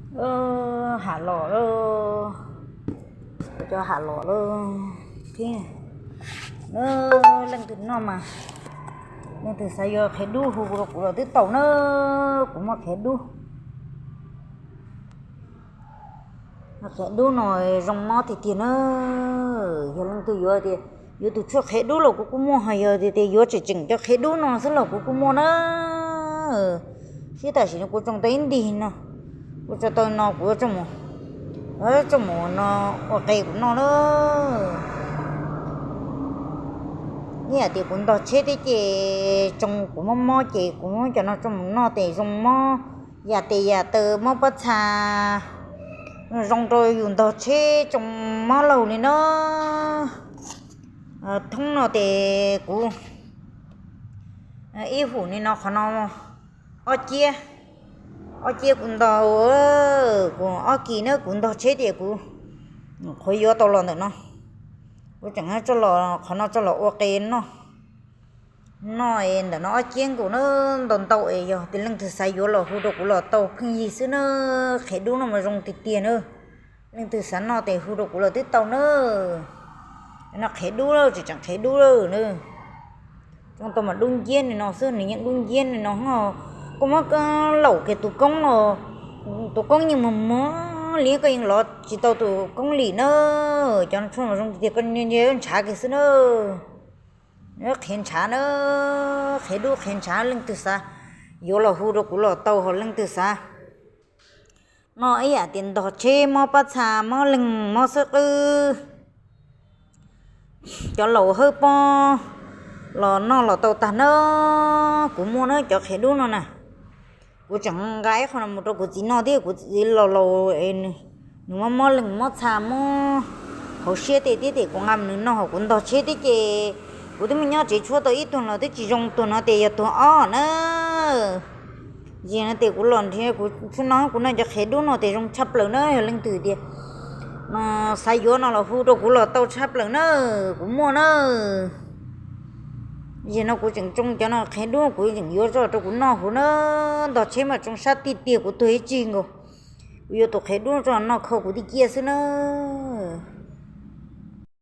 Ham los lawm, cov ham los lawm. Qhib, leej twg noj mas, leej twg xav yuav qhiav dub hu rau kuv los twb tau na, kuv muaj qhiav dub. Qhiav dub no zoo mob tiag tiag na. Yog leej twg yuav tias yuav tus tshuaj qhiav dub los kuv kuj muaj, ho yog tias yuav tseem tseem cov qhiav dub no xwb los kuv kuj muaj na. Sib tam sim no kuv tsoo tau ib ntig no, kuv tso tau no kuv yuav tsoo mus no ua qe kuv noj na. Ib yam tias kuv ntog tsheb thiab ces tsoo kuv mob mob ces kuv muab cov no tsoo mus noj tes zoo mob yam tes yam taw mob pob txha, zoo rau yus ntog tsheb tsoo mob laug li na. Thoob no tes kuv ib hum ni no qhov no ob ciab, ob ciab kuv ntog, kuv ob kis na kuv ntog tsheb tias kuv qhuav yuav tau los ntawm no, kuv tseem qhov no tso los ua qe noj. Noj ntawm no ob ciab nkaus na, ntau ntau es yog tias leej twg xav yuav los hu rau kuv los tau pheej yig xwb na. Qhiav dub no mas zoo tiag tiag na. Leej twg xav noj tes hu rau kuv los twb tau na. No qhiav dub lawm, tseem tseem qhiav dub lawm na. Tsoo tau mas dub nciab li no xwb, nws yeej dub nciab li no. Kuv muab laum kiag tus koob los, tus koob yeej muag muag li, koj yeej lov tsis tau tus koob li na. Cov tshuaj mas zoo tiag tiag, koj ntshav kiag xwb na. Qhiav ntshav na, qhiav dub qhiav ntshav, leej twg xav yuav los hu rau kuv los tau, ho leej twg xav noj ib yam tias ntog tsheb mob pob txha mob leeg mob xwb qwb, cov laus hawb pob los noj los tau tag na. Kuv muaj na cov qhiav dub no na. Kuv tseem nqa ib qho no mus rau kuv txiv noj thiab, kuv txiv laus laus, nws mob mob leeg mob txha mob hauv siab tej thiab ces kuv nqa mus nws noj, ho kuv ntog tsheb thiab ces kuv twb muaj nyob tsev tshuab tau ib tuag los twb tsis zoo, tuag no ces yog tuag ob na. Yog no ces kuv los nrhiav kuv tshuaj no, kuv noj cov qhiav dub no ces zoo tshaj plaws na. Yog leej twg tias xav yuav no los hu rau kuv los tau tshaj plaws na, kuv muaj na. Yog no kuv tseem tsoo cov no qhiav dub, kuv tseem yuav tso rau kuv noj hauv na. Ntog tsheb mas tsoo sab tiag tiag, kuv tuag ib tsig nkaus, kuv yuav tus qhiav dub tso noj kho kuv tij ciaj xwb na.